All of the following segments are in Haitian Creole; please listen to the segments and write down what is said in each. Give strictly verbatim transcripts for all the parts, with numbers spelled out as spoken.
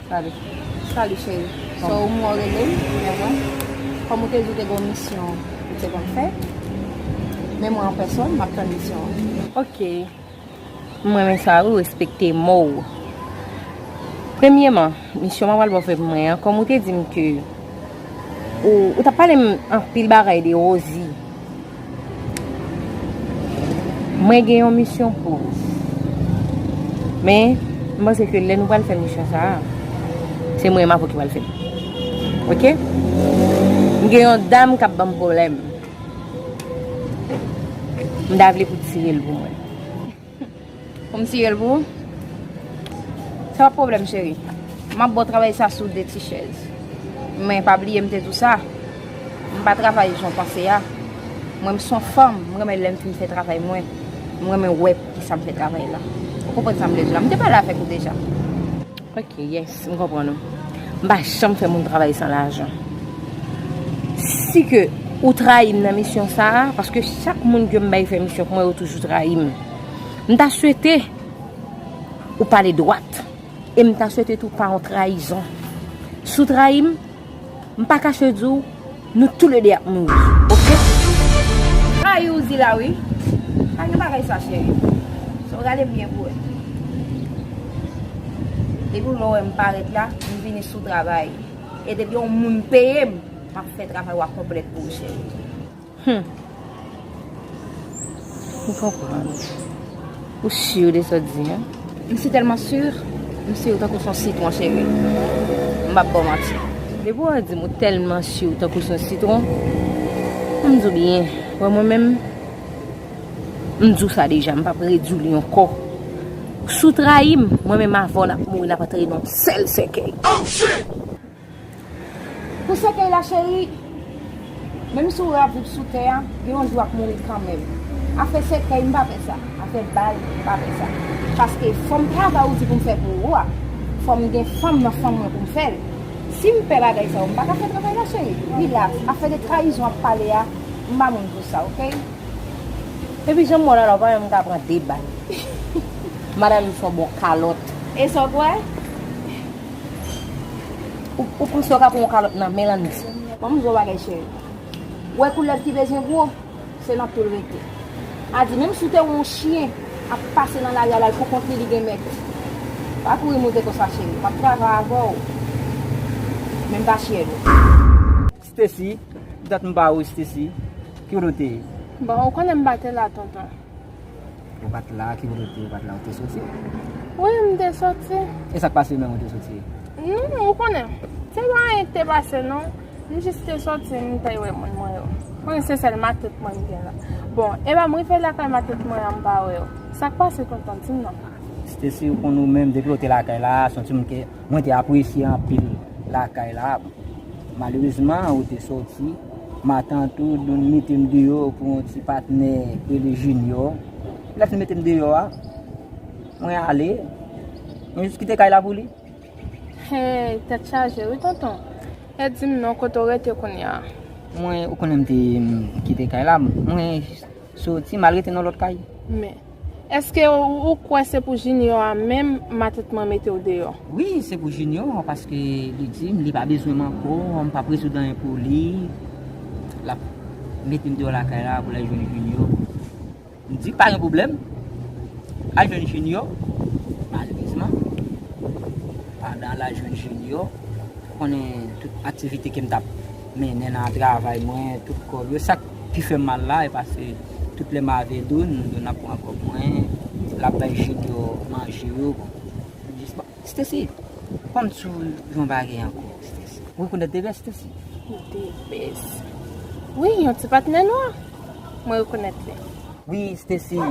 Salut. Salut, chérie. So, ou mwen rele m, men mwen, kòm ou te di w te gen yon misyon ou te konn fè, men mwen an pèsòn, m ap tann misyon an. Ok. M renmen sa, wi, w respekte mo w. Premyeman, misyon m ap pral ba w fè pou mwen an, kòm ou te di m ke ou, ou t ap pale m anpil bagay de Rosie. Mwen gen yon misyon pou ou. Men, m panse ke lè nou pral fè misyon sa a, se mwen menm avè w ki pral fè l. Ok? M gen yon dam k ap ban m pwoblèm. M ta vle pou w tire l pou mwen. Pou m tire l pou ou? Se pa pwoblèm, cheri. M ap ba w travay sa sou de ti chèz. Men pa bliye m te di w sa. M pa travay jan w panse a. Mwen, m se yon fanm, m renmen lè m fin fè travay mwen. M renmen wè poukisa m fè travay la. Ou konprann sa m vle di w la? M te pale avèk ou deja. Ok, yes, m konprann ou. M pa janm fè moun travay san lajan. Si ke ou trayi m nan misyon sa a, paske chak moun ke m bay fè misyon pou mwen, yo toujou trayi m. M ta swete ou pale dwat. E m ta swete tou pa yon trayizon. Si w trayi m, m pa kache di w, nou toulede ap mouri. Ok? Trayi w di la wi. Pa gen bagay sa, cheri. Si w gade byen pou wè. Depi w lè w wè m parèt la, m vini sou travay. E depi yon moun peye m, m ap fè travay w a konplèt pou ou, cheri. Hmm. M konprann. Ou si de sa w di, en? M si tèlman si, m si tankou s on sitwon, cheri. M p ap ba w manti. Depi w di m ou tèlman si tankou s on sitwon, m di w byen. Wè mwen menm, m di w sa deja, m p ap redi w li ankò. Si w trayi m, mwen menm avè w n ap mouri, n ap antre nan yon sèl sèkèy. Pou sèkèy la, cheri, menm si w ap viv sou tè a, gen yon jou w ap mouri kanmenm. Afè sèkèy, m pa fè sa. Afè bal, m pa fè sa. Paske fò m travay ou di pou m fè pou ou a. Fò m gen fanm nan fanm mwen pou m fè l. Si m pè bagay sa yo, m pa ka fè travay la, cheri. Rilaks. Afè de trayizon w ap pale a, m pa moun pou sa, ok? Epi jan m wè w la, la, w pa menm ka pran de bal. Madanm, se yon bon kalòt. E sa w kwè? Ou, ou panse w ka pran yon kalòt nan men l, Andy? Ban m di w yon bagay, cheri. Ou wè koulèv ki bezwen gwo, se nan tou l rete. A di, menm si w te wè yon chyen ap pase nan lari a la, l pou kont li, li gen mèt. Pa kouri moute konsa, cheri. M ap travay avè w. Men m pa chyen nou. Stacy, dat m pa wè w, Stacy. Ki kote w te ye? Bon, ou konnen m pa te la, tonton. Ou pa t la, ki kote w te ye? Ou pa t la, ou te soti? Wi, m te soti. E sa k pase menm ou te soti? Non, ou konnen. Se pa anyen k te pase, non. M jis te soti, m t al wè moun mwen yo. Mwen, se sèl matant mwen m gen la. Bon, epa m rive lakay matant mwen an, m pa wè yo. Sa k pase, tonton? Di m non. Stacy, ou konn ou menm, depi ou te lakay la, se yon timoun ke mwen te apresye anpil lakay la. Malerezman, ou te soti, matant ou doun mete m deyò pou yon ti patnè k rele Junior. Lè fin mete m deyò a, mwen ale, mwen jis kite kay la pou li. Hey, tèt chaje wi, tonton. E di m non, kote w rete kounye a? Mwen, ou konnen m te, m kite kay la, mwen soti, m al rete nan lòt kay. Men, èske ou, ou kwè se pou Junior a menm matant mwen mete w deyò? Wi, se pou Junior, paske li di m li pa bezwen m ankò, m p ap rezoud anyen pou li. L ap mete m deyò lakay la pou l al jwenn Junior. M di, pa gen pwoblèm. Al jwenn Junior. Malerezman, pandan l al jwenn Junior, konnen tout aktivite ke m t ap mennen nan travay mwen, tout kòb yo, sa k pi fè m mal la, e paske tout lè m avè Doun, Doun ap pran kòb mwen, l ap bay Junior manje yo, bon. M jis, bon, Stacy, fò m di w yon bagay ankò, Stacy. Ou rekonèt Debès, Stacy? Debès? Wi, yon ti patnè nou an. Mwen rekonèt li. Wi, Stacy,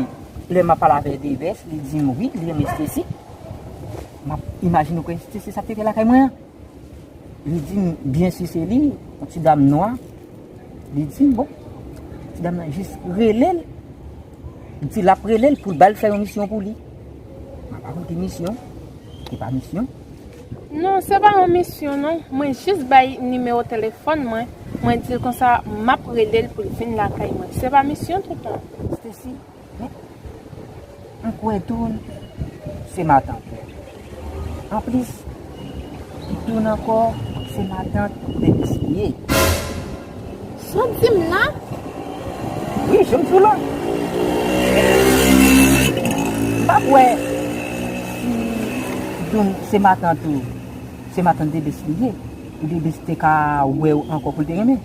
lè m ap pale avèk Debès, li di m wi, li renmen Stacy. M ap imajine w kwè Stacy sa te fè lakay mwen an. Li di m, byen si se li, yon ti dam nwa. Li di m, bon, ti dam nan jis rele l. Li di l ap rele l pou l ba l fè yon misyon pou li. M ap rakonte misyon. Se pa misyon. Non, se pa yon misyon, non. Mwen jis bay nimewo telefòn mwen. Mwen di l konsa, m ap rele l pou l vin lakay mwen. Se pa misyon, tonton. Stacy, men, m kwè tou, se matant ou. Anplis, Doun ankò, se matant Debès li ye. Sa w di m la? Wi, jan m di w la. M pa kwè si Doun se matant ou, se matant Debès li ye, pou Debès te ka wè w ankò pou l te renmen.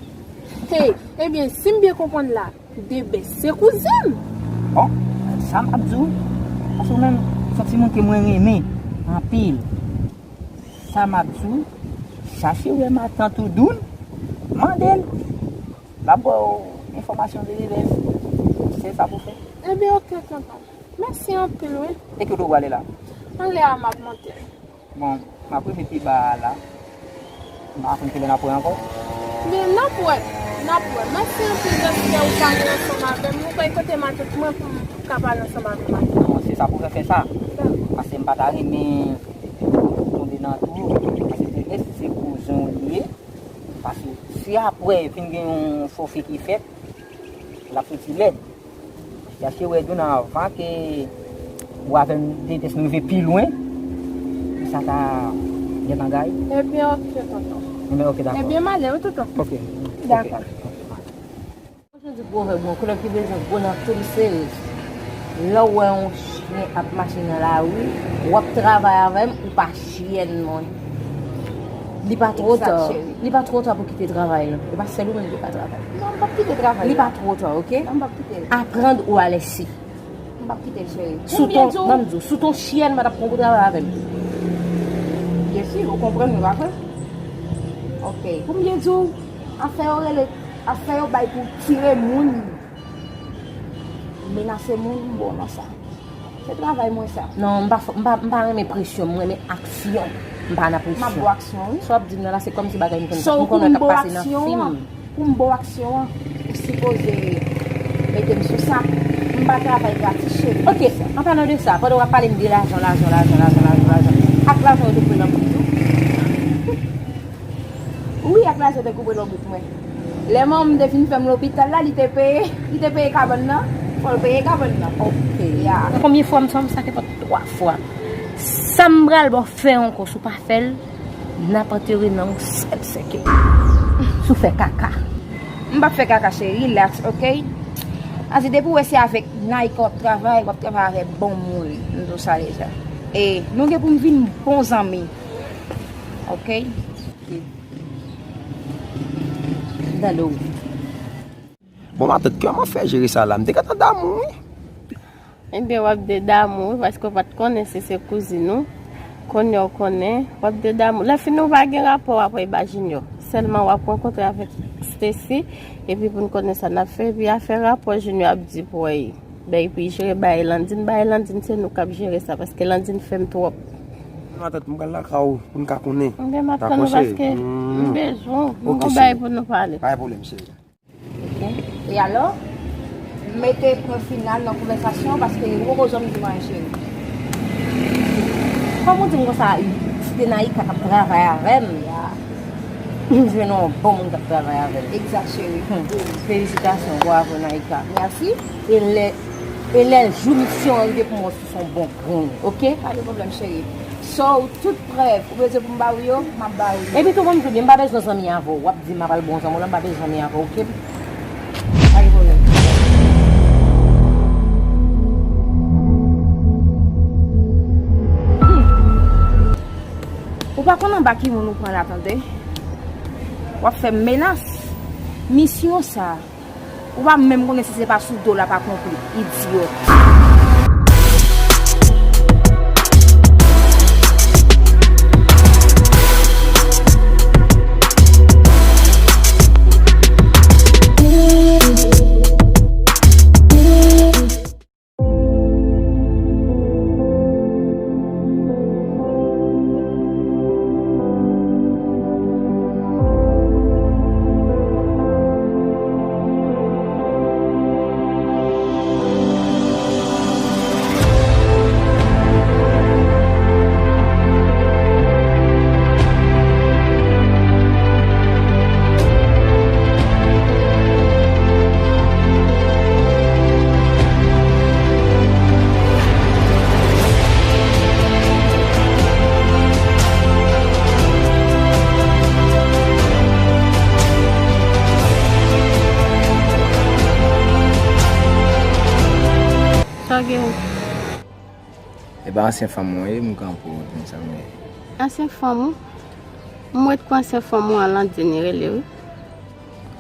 Hey, ebyen, si m byen konprann la, Debès se kouzen m. Bon, sa m ap di w, paske ou menm, se yon timoun ke mwen renmen anpil. Sa m ap di w, chache wè matant ou Doun, mande l. L ap ba w enfòmasyon de Debès. Se sa pou fè. Ebyen, oke, tonton. Mèsi anpil, wi. E kote w prale la? Anlè a, m ap monte. Bon, m ap rive pi ba a la. M pa konn kilè n ap wè ankò. Men n ap wè, n ap wè. Mèsi anpil dèske ou pale ansanm avè m. Ou kwè kote matant mwen pou m ka pale ansanm avè matant? Non, se sa pou fè, fè sa. Dakò. Paske m pa ta renmen tonbe nan twou. Paske Debès se kouzen w li ye. Paske si apre vin gen yon fòfe ki fèt, l ap soti lèd. Chache wè Doun anvan ke ou avè m Debès nou rive pi lwen. Sa ta gentan gaye. Ebyen, oke, tonton. Ebyen, oke, dakò. Ebyen, m ale, wi, tonton. Oke. Dakò. Jodi pwovèb mwen, koulè ki bezwen gwo nan tou m serye. Lè w wè yon chen ap mache nan lari, w ap travay avè m, ou pa chyèn mwen. Li pa twò ta. Exact, cheri. Li pa twò ta pou kite travay la. E pa sèl ou menm ki pa travay. Non, m p ap kite travay la. Li pa twò ta, oke? Non, m p ap kite l. Apprendre ou à laisser. M p ap kite l, cheri. Sou ton, ban m di w, sou ton chyèn, m pa t ap pran pou travay avè l. Byen si, ou konprann mwen, pa vre? Oke. Pou m byen di w, afè yo rele, afè yo bay pou tire moun, menase moun, m bon nan sa. Se travay mwen sa. Non, m pa, m pa, m pa renmen presyon, m renmen aksyon. M pa nan presyon. M ap ba w aksyon, wi. Sa w ap di m nan la, se kòmsi bagay m konn, m konnen k ap pase nan fim. Pou m ba w aksyon an, ou sipoze mete m sou sa. M pa travay gratis, cheri. Oke, an palan de sa, pandan w ap pale m de lajan, lajan, lajan, ak lajan yo te koupe nan bout ou. Wi, ak lajan yo te koupe nan bout mwen. Lè manman m te fin fè m lopital la, li te peye, li te peye kabann nan. Fò l peye kabann nan. Oke. Ya. Konbyen fwa m sa, m sa te fè twa fwa. Sa m pral ba w fè ankò, si w pa fè l, n ap antere nan yon sèl sèkèy. Si w fè kaka. M p ap fè kaka, cheri, relax, oke? Azi, depi w wè se avèk Naïka w ap travay, w ap travay avèk bon moun, m di w sa deja. E nou gen pou n vin bon zanmi, oke? Tande w. Bon, matant, kòman fè jere sa la? M te gentan damou, wi. Ebyen, w ap de damou, wi, paske w pa t konnen si se kouzin ou. Kounye a w konnen, w ap de damou. Lè fini, ou pa gen rapò w ap wè ba Junior. Sèlman w ap rankontre avèk Stacy, epi pou n konnen sa n ap fè, epi afè rapò Junior ap di pou wè, bèy pou jere bay Landine, bay Landine, se nou k ap jere sa, paske Landine fè m twòp. Matant, m pral lakay ou pou n ka konnen. Ebyen, m ap tann ou paske m bezwen w. M gon bagay pou nou pale. Pa gen pwoblèm, cheri. E alò, m mete pwen final nan konvèsasyon an paske ou poko janm di m anyen, cheri. Kòman w di m konsa, si te Naïka k ap travay avè m, m jwenn yon bon moun k ap travay avè m. Egzak, cheri. Hmm. Felisitasyon, bravo, Naïka. Mèsi. E lè, e lè jou misyon an rive pou mwen, se yon bon grenn, oke? Pa gen pwoblèm, cheri. So, tout prèv ou bezwen pou m ba ou yo, m ap ba ou yo. Epi tou, ban m di w byen, m pa bezwen zanmi avè w. W ap di m ap al bon zanmi w la, m pa bezwen zanmi avè w, oke? Pa gen pwoblèm. Hmm. Ou pa konn anba ki moun ou pran la, tande? W ap fè m menas. Misyon sa a, ou pa menm konnen si se pa sou do l ap akonpli, idyot. Ba ansyen fanm mwen ye, m kanpe w, konn sa m ye. Ansyen fanm ou? M ret kou ansyen fanm ou an, Landine rele wi.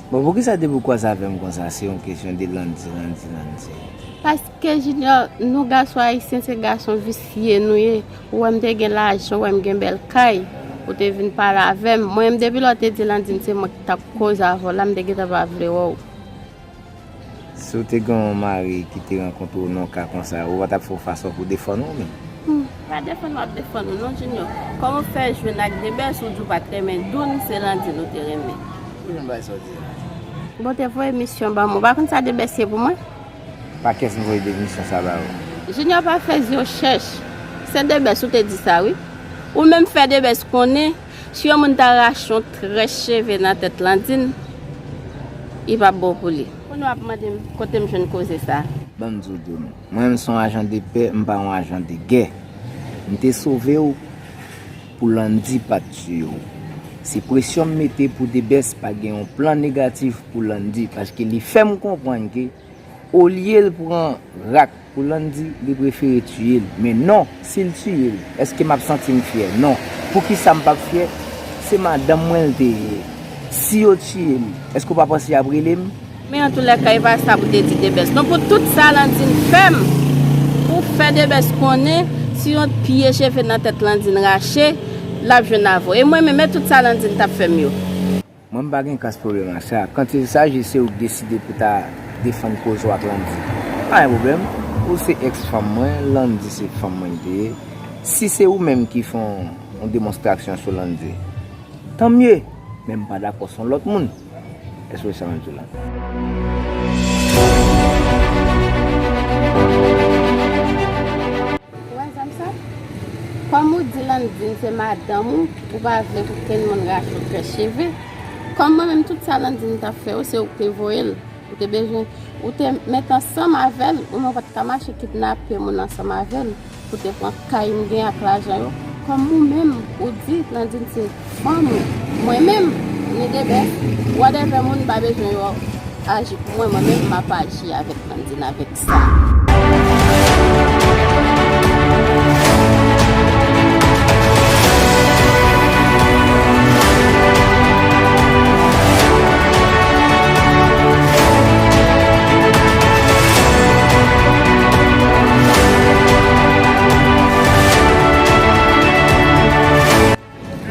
Bon, poukisa depi w kwaze avè m konsa, se yon kesyon de Landy, Landy, Landy? Paske Junior, nou gason ayisyen, se gason visye nou ye. Ou wè m te gen lajan, ou wè m gen bèl kay, ou te vin pale avè m. Mwen menm, depi lè w te di Landine se mwen ki t ap koze avè w la, m te gentan pa vle wè w. Si w te gen yon mari ki te rankontre w nan yon ka konsa, ou pa t ap fè w fason pou w defann ou menm? Hmm, pa defann m ap defann ou non, Junior. Kòman w fè jwenn ak Debès, ou di w pa t renmen Doun, se Landine ou te renmen? Ou jwenn bagay sa w di a? Bon, te voye misyon ban m, ou pa konn sa Debès ye pou mwen? Pa kiyès m voye de misyon sa ba ou? Junior, pa fè zye w chèch. Se Debès ou te di sa wi. Ou menm fè Debès konnen, si yon moun ta rache yon trèch cheve nan tèt Landine, li p ap bon pou li. Kounye w ap mande m kote m jwenn koze sa. Ban m di w, Doun, mwen menm se yon ajan de pè, m pa yon ajan de gè. M te sove w pou Landy pa t tiye w. Se presyon m mete pou Debès pa gen yon plan negatif pou Landy, paske li fè m konprann ke olye l pran rak pou Landy, li prefere tiye l. Men non, si l tiye l, èske m ap santi m fyè? Non. Poukisa m p ap fyè? Se madanm mwen l te ye. Si yo tiye l, èske w pa panse y ap rele m? Men antoulèka, e pa sa pou te di Debès non, pou tout sa Landine fè m, pou fè Debès konnen si yon pye cheve nan tèt Landine rache, l ap jwenn avè w. E mwen menm, e tout sa Landine t ap fè m yo. Mwen, m pa gen kras pwoblèm ak sa. Quand il s'agit, se ou k deside pou ta defann koze w ak Landy. Pa gen pwoblèm. Ou se èks fanm mwen, Landy se fanm mwen li te ye. Si se ou menm ki fè yon, yon demonstrasyon sou Landy, tant mieux. Men m pa dakò, se yon lòt moun. Èske w wè sa mwen di w la? Ou wè zam sa? Kòm ou di Landine se madanm ou, ou pa vle pou kenn moun rache w trèch cheve. Kòm mwen menm, tout sa Landine t ap fè yo, se ou ki te voye l. Ou te bezwen, ou te met ansanm avè l, ou menm ou pa t ka mache kidnape moun ansanm avè l, pou te pran kay m gen ak lajan yo. Kòm ou menm, ou di Landine se fanm ou. Mwen menm, ni Debès, whatever moun pa bezwen yo aji pou mwen, mwen menm m ap aji avèk Landine avèk sa.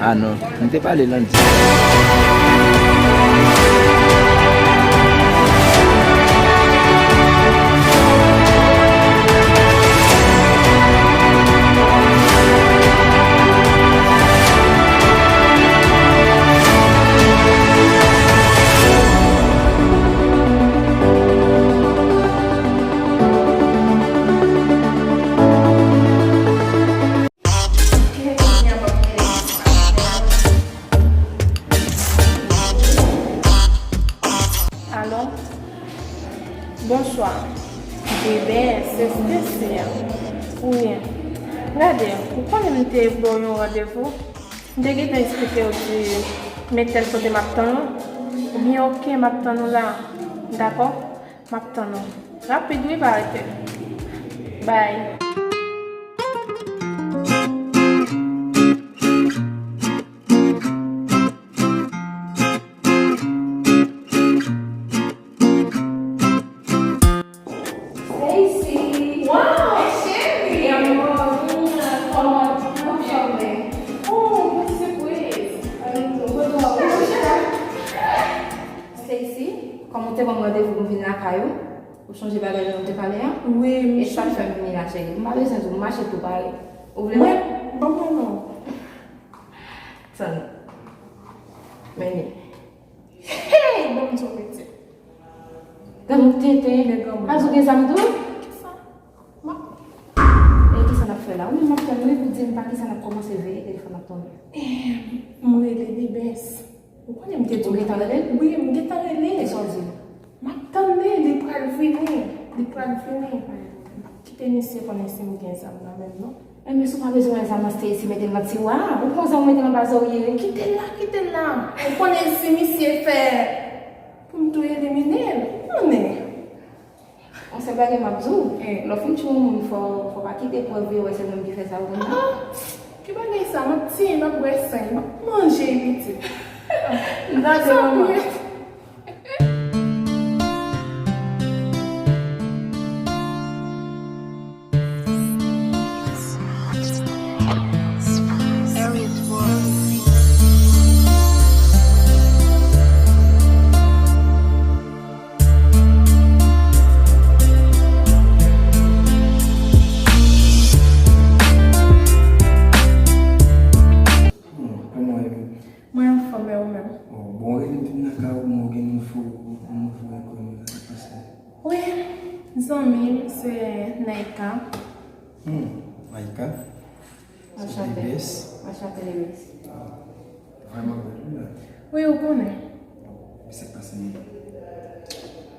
Ah non, m te pale Landy. Alo? Bonswa. Debès, se Stacy a. Ou byen? Gade, ou konnen m te ba w yon randevou? M te gentan eksplike w di, men tèl kote m ap tann ou. Oubyen, oke, m ap tann ou la. Dakò? M ap tann ou. Rapid wi, pa rete. Bay. Stacy! Wow! Cheri! Kòman w fè? Oh, mwen sipriz! Stacy, kòm ou te ban m randevou pou m vin lakay ou, ou sonje bagay nou te pale a? Wi, m sonje. E sa k fè m vini la, cheri. M pa bezwen di w, m mache tou pare. Ou vle wè? Mwen? Ban mwen non. Tann. Men li. Hey! Ban m di w yon pitit. Granmoun tenten. Men granmoun. Pas ou gen zam tou? Kisa? Ma. E kisa n ap fè la? Ou menm m ap tann wi pou di m pa kisa n ap kòmanse veye telefòn ap tonbe. Eh, m rele Debès. Ou konnen m te di w. Ou gentan rele l? Wi, m gentan rele l. E sa w di l? M ap tann li, li pral vini. Li pral vini. Kite misye konnen si m gen zam nan menm non. Enben, si w pa bezwen wè zam nan, Stacy, mete l nan tiwa. Ou pran zam ou mete l anba zorye. Kite l la, kite l la. Ou konnen si misye fè pou m tou elimine l. Ou konnen. Se bagay m ap di w. Eh. Lè w fin tchwe yon moun, fò, fò pa kite prèv yo wè se mwen ki fè sa, ou konn sa? Ah! Ki bagay sa? M ap tiye, m ap bwè san, m ap manje pitit. M tande manman. Hmm, kòman w ye menm? Mwen anfòm, e ou menm? Oh, bon, ou rele m vin lakay ou, mwen gen nouvo, nouvo enkoni la, sa k pase? Wi, zanmi m, se Naïka. Hmm, Naïka? Anchante. Bès. Anchante, Bès. Ah, vrèman bèl, wi, la. Wi, ou konnen. Bon, e sa k pase menm?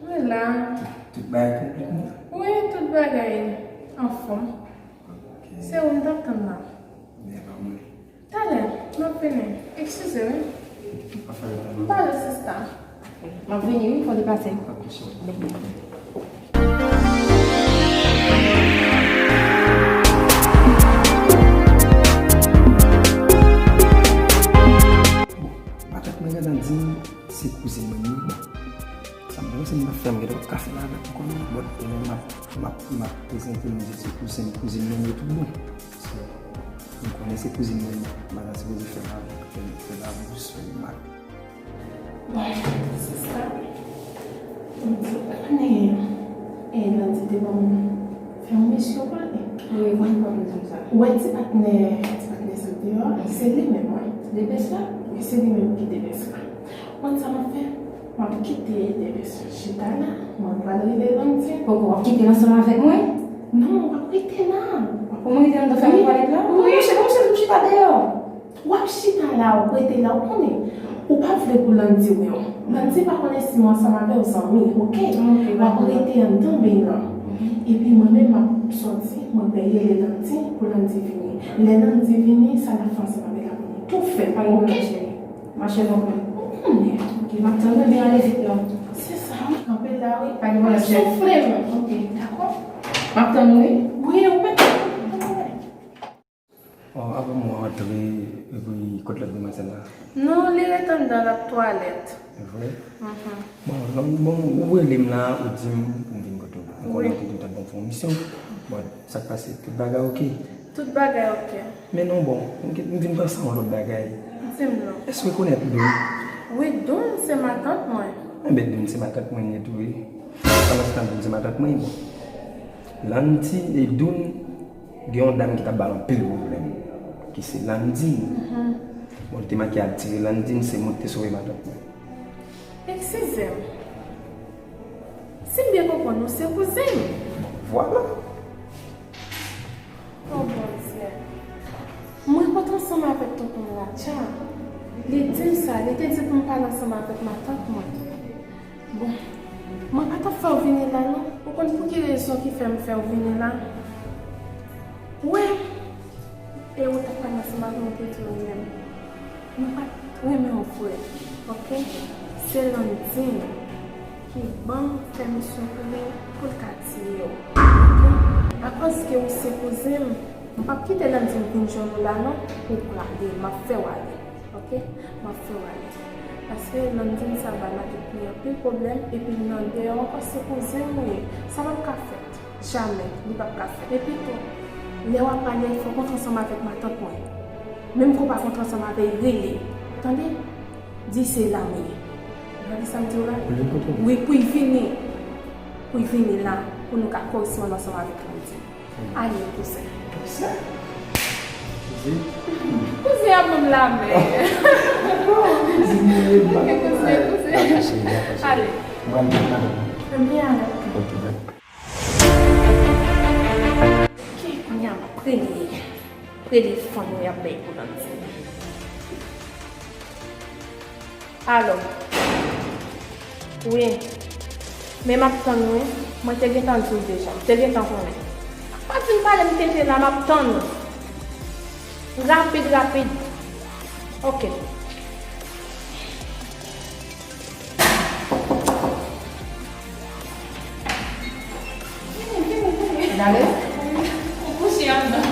Mwen la. Tout, tout bagay konplèt, non? Wi, tout bagay anfòm. Ok. Se ou m t ap tann la. Men pa mwen. Talè, m ap vini. Eskize, wi. Pa fè reta non. M pale sista. M ap vini, wi, fò deplase. Pa kouche. Bon, matant mwen gentan di m se kouzin mwen li ye. Bon, sa m panse m ta fè, m gentan p ap ka fè l avè l ankò non. But, e mwen m ap, m ap, m ap prezante m di se kouzin, kouzin mwen li ye tout bon. So, m konnen se kouzin mwen li ye. M pa ta sipoze fè l avè l, fè l, fè l avè l jis fè l mal. Bon, sista, m di, ou konnen, e, Landy te ban m fè yon misyon pou li. Wi, mwen konn di sa. Ou wè ti patnè, ti patnè sa deyò a, se li menm, wi. Depès la? Wi, se li menm ki depès la. Ou konn sa m ap fè? M ap kite depès chita la, mwen pral rele Landy. Poko, w ap kite l ansanm avèk mwen? Non, w ap rete la. Pou mwen rete anndan fè yon twalèt la? Wi. Mwen, se kòmsi m chita deyò. W ap chita la, w ap rete la, ou konnen. Ou pa vle pou Landy wè w. Landy pa konnen si mwen ansanm avè w, zanmi, oke? Ok, dakò. W ap rete anndan beny lan. Mhm. Epi mwen menm, m ap sòti, mwen peye rele Landy pou Landy vini. Lè Landy vini, sa n ap fè ansanm avè l la pou nou tou fè, oke? Mache, mwen pran. Ou konnen. Ok, m ap tann ou, men ale vit non. Se sa, wi, kanpe la, wi. Pa gen pwoblèm, chèf. Soufle non. Ok, dakò. M ap tann ou, wi. Wi, ou mèt. Oh, avan mwen antre, epi kot lòt demwazèl la? Non, li ret anndan, l ap twalèt. E vre? Mhm. Bon, bon, bon, ou rele m la, ou di m pou m vin kote w. Wi. M konnen w te di w t ap ban m fè yon misyon. Bon, sa k pase? Tout bagay oke? Tout bagay oke. Men non, bon, m gen, m vin panse a yon lòt bagay. Di m non. Èske w rekonèt Doun? Wi, Doun se matant mwen. Enben, Doun se matant mwen li ye tou, wi. Pandan se tan, Doun se matant mwen, bon. Landy e Doun, gen yon dam ki t ap ba l anpil pwoblèm, ki se Landine. Mhm. Bon, li te manke al tire Landine, se mwen ki te sove matant mwen. Eskize m. Si m byen konprann, ou se kouzen m? Vwala. O Bondye. Mwen kontre ansanm avèk tonton Ladja. Li di m sa, li te di pou m pale ansanm avèk matant mwen. Bon, mwen pa t ap fè w vini la non. Ou konn pou ki rezon ki fè m fè w vini la? Wè, e ou t ap pale ansanm avè m, ou te di w menm. Mwen pa t renmen w vre, oke? Se Landine ki ban m pèmisyon pou li, pou l ka tiye w, oke? Akòz ke ou se kouzen m, m p ap kite Landine vin jwenn ou la non, pou w prale, m ap fè w ale, oke? M ap fè w ale. Paske Landine sa ba matant mwen anpil pwoblèm, epi nan deyò ankò se kouzen m ou ye, sa p ap ka fèt. Jamè, li p ap ka fèt. Epi tou, lè w ap pale, fò w kontre ansanm avèk matant mwen. Menm ke w pa kontre ansanm avè l, rele. Tande? Di se la m ye. Ou tande sa m di w la? Wi, pou l vini. Pou l vini la, pou nou ka koresponn ansanm avèk Landine. Hmm. Ale, kouzen. Kouzen? Kouzen? Kouzen ap ban m lamen. Dakò, kouzen mwen ye. Ok, kouzen, kouzen. Ale. Mwen ale. Mwen ale. Ok, dakò. Ok, kounye a m ap rele, rele fanm yo y ap bay pou Landine. Alo. Wi. Men m ap tann ou, wi. Mwen te gentan di w deja. M te gentan konnen. Pa fin pale m kenbe la, m ap tann ou. Rapid, rapid. Ok. Ale. Ou kouche anndan.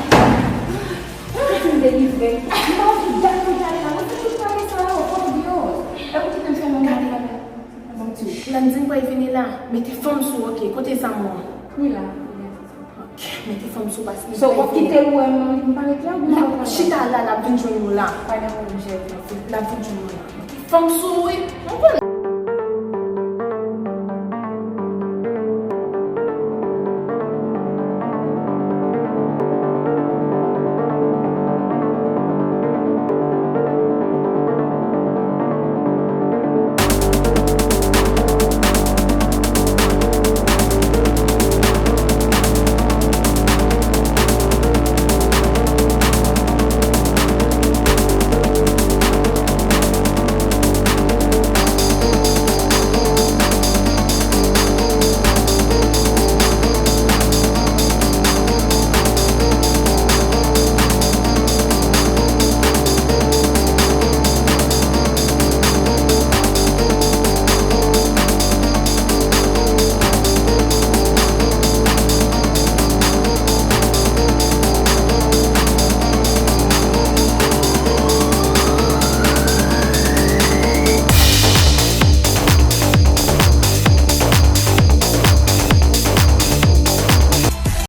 Ou fin delivre. Mwen pa wè ki dat mwen te ale la. Mwen fè tout travay sa yo, kote yo? E pou kite m fè menm bagay la. Bon, ti. Landy, m pral vini la. Mete fanm sou, ok. Kote zam ou an? Li la. Ok, mete fanm sou paske. So, w ap kite l wè m, m pa ret la, oubyen w ap pran l? Chita la, l ap vin jwenn nou la. Pa gen pwoblèm, cheri. L ap vin jwenn nou la. Mete fanm sou, wi. Mwen konnen.